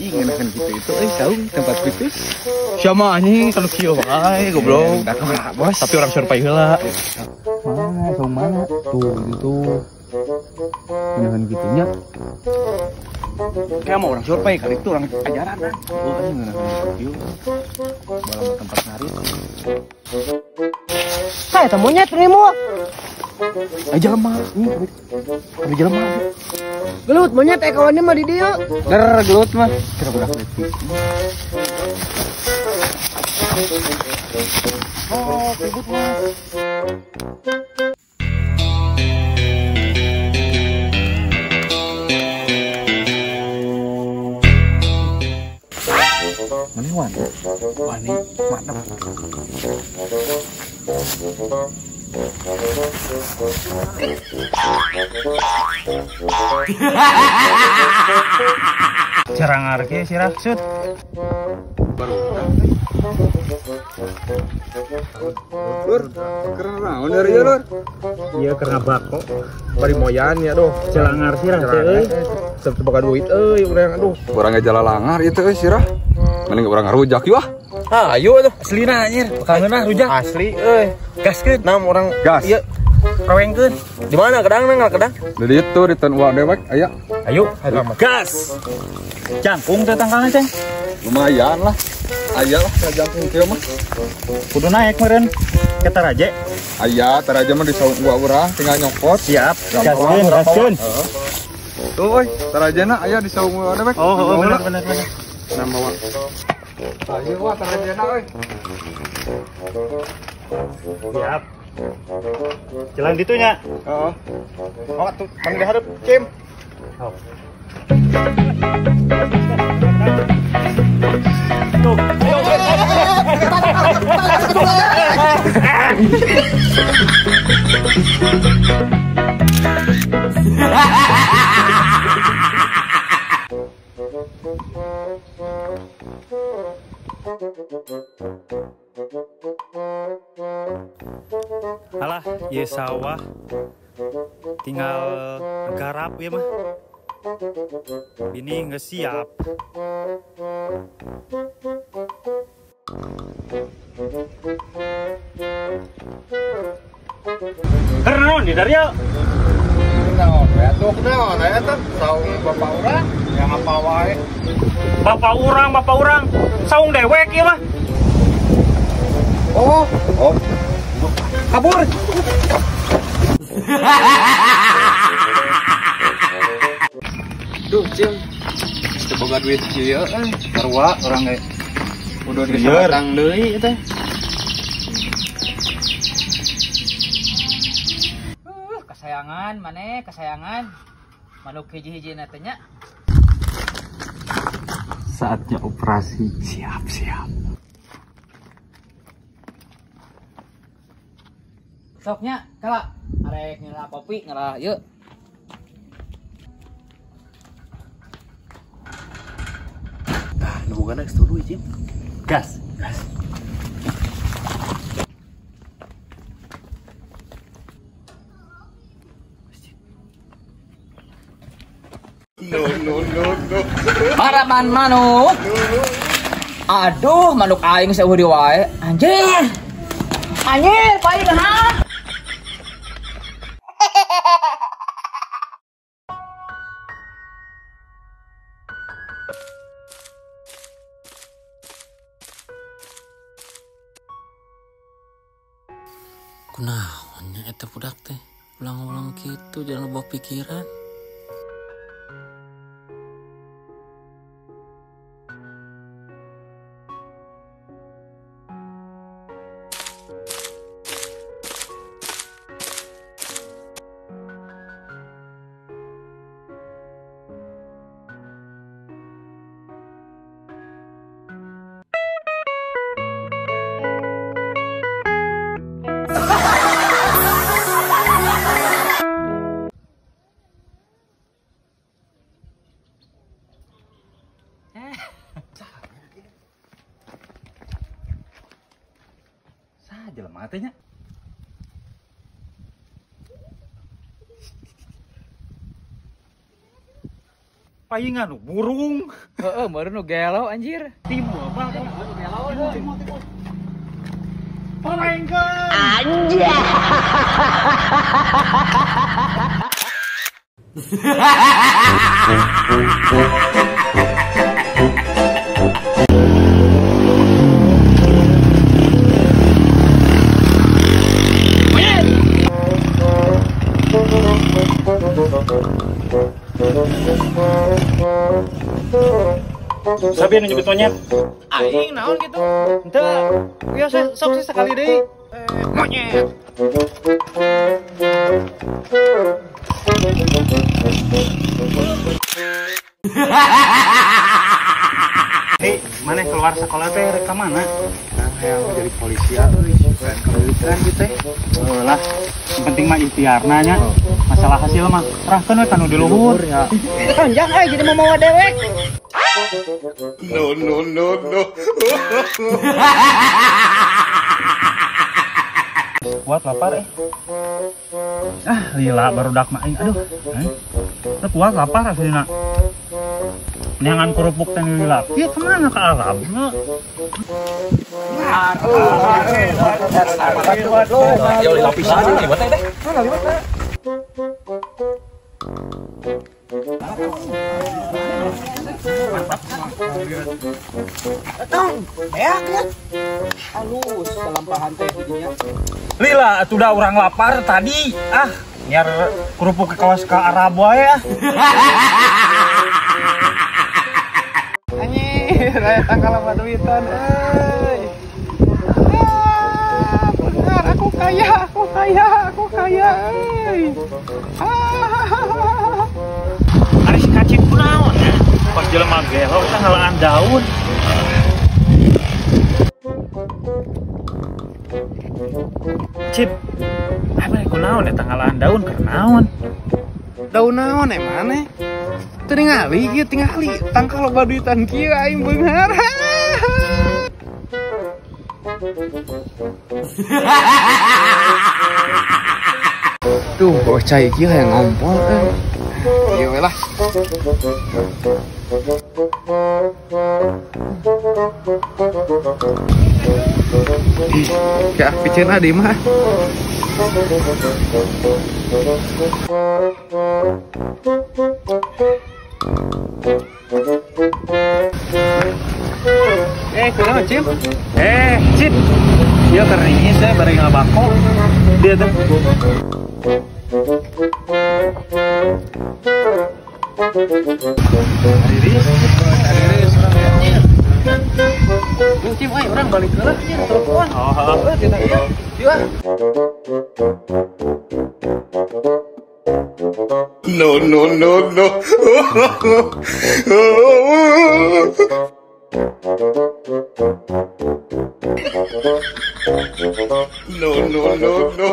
Ih, ngenakan gitu itu saung tempat putus. Siapa anjing kalau kieu wae goblok. Bos. Tapi orang survei heula. Mana saung mana? Tuh itu. Ngenakan gitunya. Kayak mau orang survei kali itu orang ajaran kan. Oh, anjing ngenakan gitu. Malah tempat ngarit. Saya teh monyet rimu. Ayo jelema, ini ada jelema. Gelut monyet kawannya mah di dieu. Der gelut mah. Kira budak leutik. Oh, ribut mah. Mana wan? Wani, mantap. Cerang arke sirah sut. Lur, karena naon dari ieu, Lur? Iya karena bako. Bari moyan ya doh. Celangar sirah teh euy. Teu boga duit euy urang aduh. Urang ge jalalangar ieu teh euy sirah. Mending urang ngarujak yeuh ah. Ah, ayo tuh. Aslina anjir, bakal ngeunah rujak. Asli euy. Gaskeun. Nam urang gas. Ieu. Kawengkeun. Di mana kedang nang kedang? Di ditu di tan uang dewek aya. Ayo, gas. Jangkung teh tangkalna, Ceng. Lumayan lah. Aya lah jangkung kieu mah. Kudu naik meureun ke Taraje. Aya, Taraje mah di saung uang urang tinggal nyokot. Siap. Gaskeun, gaskeun. Tuh euy, Tarajena aya di saung uang dewek. Oh, bener bener bener. Nah, bawa. Ayo wah Tarajena euy. Siap. Jalan ditunya. Heeh. Oh, atuh mang dihareup, Cim. Oh. Tuh. Alah, ye sawah tinggal garap ya mah. Ini nggak siap. Karena di Dario. Naon we atuh? Naon we atuh? Saung bapak urang, yang apa wae? Bapak urang, saung dewek ieu mah. Oh, oh. Kabur. Duh, Cim. Teu boga duit kieu euy. Sarua urang ge. Udah disebatang deui teh. Kesayangan maneh, kesayangan. Manuk hiji-hiji na teh nya. Saatnya operasi. Siap, siap. Soknya kala arek ngelah kopi ngelah yuk. Tah, nu boga geus tuluy, Cim. Gas, gas. No, no, no, no. Harapan manuk. Aduh, manuk aing seueuh di wae. Anjir. Anjir, paling ha. Kunaon nya eta budak teh ulang-ulang kitu jangan loba pikiran. Saha jelema teh nya? Paingan nu burung. Heeh, meureun nu gelo anjir. Timbul apa? Gelo. Timbul. Palengkeun. Anjir. Sabi anu nyebut monyet? Aing naon gitu? Henteu. Ieu sok sih sekali deui. Monyet. Hei, mana keluar sekolah teh rek ka mana? Hayang jadi polisi atuh, bukan keluitan gitu teh. Heuh lah, yang penting mah ikhtiarna nya. Masalah hasil mah serahkeun we ka nu di luhur. Tonjang euy jadi mau mawa dewek. No no no no. Kuat lapar eh. Ah, lila barudak mah aing aduh. Teu kuat lapar aslina. Neangan kerupuk teh lila. Ieu kemana ke Arab? Ya lapisan liwat teh. Mana liwat teh? Tong, beak ya. Halus kalampahan teh didinya. Lila atuh da urang lapar tadi. Ah, nyiar kerupuk ke kawas ke Arab wae ah. Anjir, aya tangkal duitan euy. Ah, benar aku kaya, aku kaya, aku kaya euy. Ah. Ari si kacit kunaon ya? Pas jelema gelo teh ngalaan daun. Cip, apa kunaon eta ngalaan daun keur naon? Daun naon emane? Teu ningali ieu tingali tangkal loba duitan kieu aing beunghar. Tuh, bocah iki hayang ngompol euy. Ieu we lah. Ih, kayak piceun di mah. Kunaon, Cip? Cip. Ieu keur ningis teh bari ngabako. Dia teh. Ariris, ariris urang ya. Duh, Cip, euy, urang balik heula nya telepon. Oh, heeh, kita ieu. Yuk ah. No no no no. No no no no.